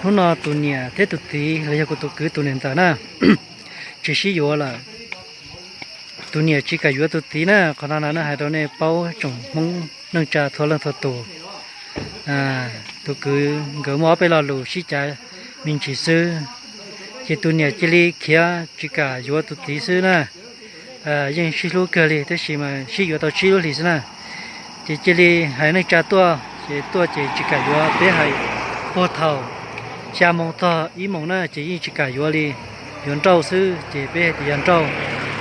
Hnub no tus niam thiab tus txiv los yog kuv tus kwv tus niam ntxawm na, tsis sib yuav lawm. Tus niam tsis kam yuav tus txiv na, qhov no no hais rau nej paub tsoom Hmoob neej tsa txhua leej txhua tus. Tus kwv nkawd muaj ob peb lo lus sib cav me ntsis xwb, ces tus niam cia li khiav tsis kam yuav tus txiv xwb na. Yeej sib hlub kawg li tab sis mas sib yuav tau tsib lub hlis xwb na. Ces cia li hais neej tsa tuaj, ces tuaj ces tsis kam yuav, peb hais puag thaum xya moo txog ib moos na ces yeej tsis kam yuav li, yuav nrauj xwb ces peb hais tias yog nrauj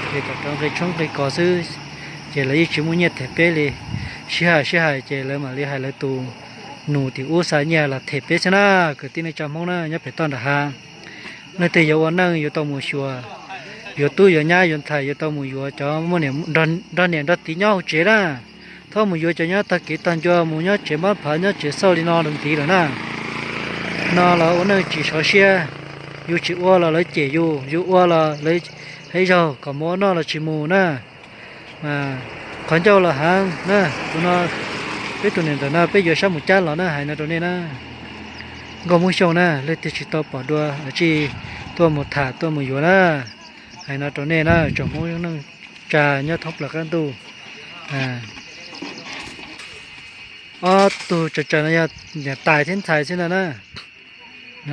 ces kom rov nqi tshoob nqi kos xwb, ces lawv yeej tsis muaj nyiaj them peb li. Sib hais sib hais ces lawv mam li hais lawv tus nus tim ub xa nyiaj los them peb xwb na, kwv tij neej tsa Hmoob na nyob pem toj nram hav. Leej twg yuav ua neej yuav tau mus xyuas, yuav tub yuav nyab yuav ntxhais yuav tau mus yuav cov muaj nrog niam nrog txiv nyob hauv tsev na. Txhob mus yuav cov nyob tag kev tag ncua mus nyob tsev npab phav nyob tsev xauj li no ntxiv lawm na. No los ua neej tsis sov siab, yus tsis ua los lawv cem yus, yus ua los lawv hais zaug kom mus ua noj los tsis mus na. Mas qhov ncauj los heev na, tus no peb tus niam ntawm no peb yuav sab mus cab los na, hais no rau nej na. Nkauj Hmoob Xyooj na, leej twg tsis tau pom dua los tsij tuaj mus tham tuaj mus yuav na, hais no rau nej na tsoom Hmoob neej tsa nyob thoob plaws qab ntuj. Ob tug tsawg tsawg no yog niam tais thiab ntxhais xwb ntag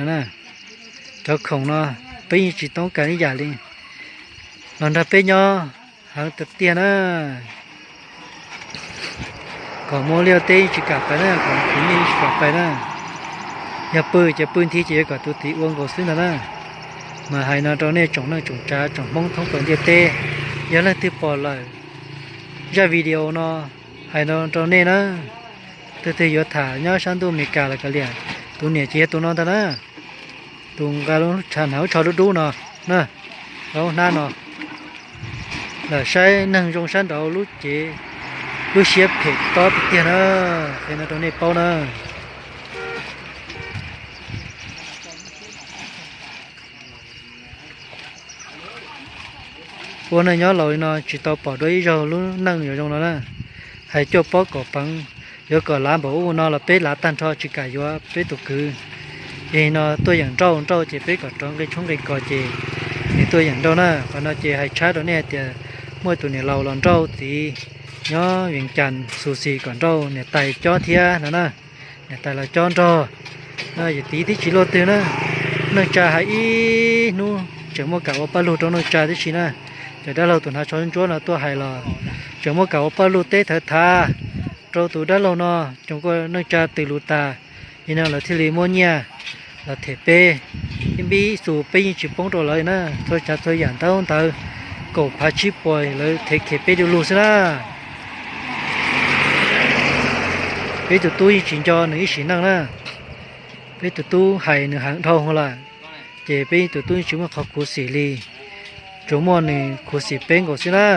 na. Cov khoom no peb yeej tsis toob kas ib yam li, los nrog peb nyob heev tiag tiag na. Kom muaj liaj teb yeej tsis kam pais na, kom khwv nyiaj yeej tsis kam pais na. Yog pw ces pw nthi ces yuav kom tus txiv ua nkaus xwb ntag na. Mas hais no rau nej tsoom neej tsoom tsav tsoom Hmoob thoob plaws ntiaj teb, yog leej twg pom lawm zaj video no, hais no rau nej na, leej twg yuav tham nyob sab ntuj Amelikas los kav liam, tus niam ces yog tus no ntag na. Tus nqa lub tsho hnav lub tsho dub dub no na, lub hnab no, lam saib neeg zoo sab nraud lub cev, lub siab phem tob tiag tiag na, qhia no rau nej paub na. Ua neej nyob laus li no tsis tau pom dua ib zaug lub neej yuav zoo no na. Hais cuaj pob kaum peev, yuav kom lav npaum ub no los peb lav tag nrho tsis kam yuav peb tus kwv. Ces no tuaj yeem nrauj nrauj ces peb kom rov nqi tshoob nqi kos ces nws tuaj yeem nrauj na. Qhov no ces hais tshab rau nej hais tias muaj tus niam laus los nrauj txiv nyob Vias Cas xus xis kom nrauj niam tais cob thiab no na. Niam tais los cob nrog, yawm txiv twb tsis luaj twg na. Neej tsa hais ib hnub tseem muaj kam ua paj lug rau neej tsa tib si na. Cov dab laug tus hnav tsho ntsuab no tuaj hais los tseem muaj kam ua paj lug teb thawv thav rau tus dab laug no, coom kua neej tsa tws lus tas, li no lawv thiaj li muab nyiaj los them peb. Ib npib xus peb yeej tsis poob rau lawv na, txhua tsav txhua yam ntaub ntawv kaum phav tsib puas lawv them khem peb du lug xwb na. Peb tus tub yeej tsis nco nws ib sim neej na. Peb tus tub hais nws heev dhau lawm, ces peb tus tub yeej tsis muaj qhov khuv xim li, tsuas muaj nws khuv xim peb nkaus xwb na.